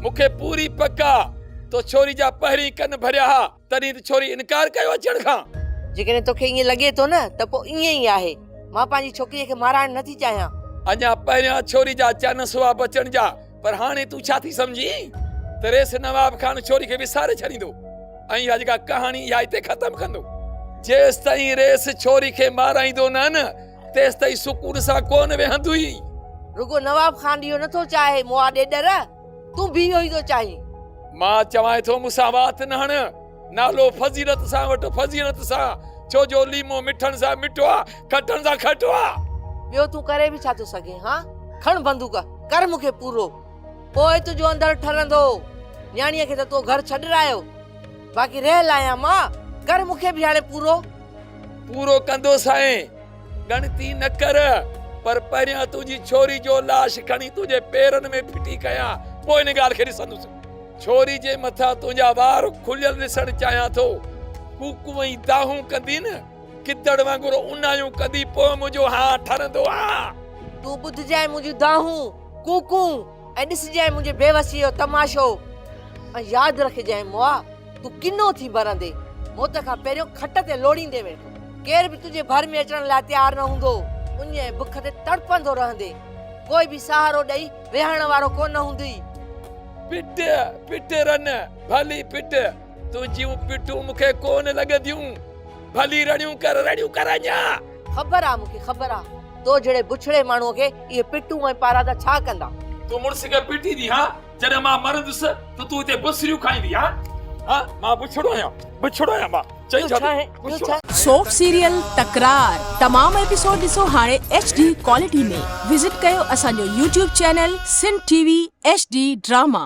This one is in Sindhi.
مون کي پوري پڪ آ تو ڇوري جا پهرين ڪن ڀريا ها تڏهن ته ڇوري انڪار ڪيو اچڻ کان. جيڪڏهن توکي ائين لڳي ٿو نه ته پوء ائين ئي آهي. مان پنهنجي ڇوڪريء کي مارائڻ نه ٿي چاهيان. اڃا پهريان ڇوري جا چانس هئا بچڻ جا پر هاڻي تون ڇا ٿي سمجهين ته ريس نواب خان ڇوري کي وساري ڇڏيندو ۽ اها جيڪا ڪهاڻي اها هتي ختم ڪندو. جيستائين ريس ڇوري کي مارائيندو نه نه تيستائين سڪون سان ڪونه ويهندوئي. رڳو نواب خان اهو نٿو چاهي مئا ڏيڏر، تون به اهو ئي ٿو چاهين. مان چوانء ٿو مون سان وات نه هڻ، نالو فضيلت سان وٺ فضيلت سان، ڇو جو ليمو مٺڻ سان مٺو آ، کٽڻ سان کٽو آ. ٻيو تون ڪري به ڇا ٿو سگهين هان؟ کڻ بندوق، ڪر مون کي پورو، پوء تنهنجو اندر ٺرندو. نياڻيء کي ته تو گهر ڇڏرايو، باقي رهيل آهيان مان، ڪر مون کي به هاڻي پورو. پورو ڪندوسانء، ڳڻتي نه ڪر، پر پهريان تنهنجي ڇوري جو لاش کڻي تنهنجي پيرن ۾ ڦٽي ڪيان، پوء ان ڳالهه کي ڏسندس. ڇوري جي مٿان تنهنجا وار کليل ڏسڻ چاهيان ٿو. ڪوڪون ۽ دانهون ڪندين، گدڙ وانگر اونايون ڪندي، پوء منهنجو هانء ٺرندو. هان! تون ٻڌجانء منهنجون دانهون، ڪوڪون ۽ ڏسجانء منهنجي بيوسيء جو تماشو ۽ ياد رکجانء مئا! تون ڪنو ٿي ٻرندين. موت کان پهريون کٽ تي لوڙيندين ويٺو. ڪير به تنهنجي ڀر ۾ اچڻ لاء تيار نه هوندو. اڃ ۽ بک تي تڙپندو رهندين. ڪوئي به سهارو ڏئي ويهارڻ وارو ڪونه هوندئي. پٽ، پٽ رن، ڀلي پٽ. تنهنجيون پٽون مون کي ڪونه لڳنديون. ڀلي رڙيون ڪر، رڙيون ڪر اڃا. خبر آ مون کي، خبر آ. تو جهڙي بڇڙي ماڻهوء کي اهي پٽون ۽ پاراتا ڇا ڪندا؟ تون مڙس کي پٽيندين ها؟ جڏهن مان مرندس ته تون هتي بصريون کائيندين ها؟ ها؟ مان بڇڙو آهيان، بڇڙو آهيان مان. چئين ڇا ٿي؟ بڇڙو. سوپ سيريل تڪرار تمام ايپيسوڊ ڏسو هاڻي ايڇ ڊي ڪوالٽي ۾ وزٽ ڪيو اسان جو YouTube channel Sindh T V H D drama.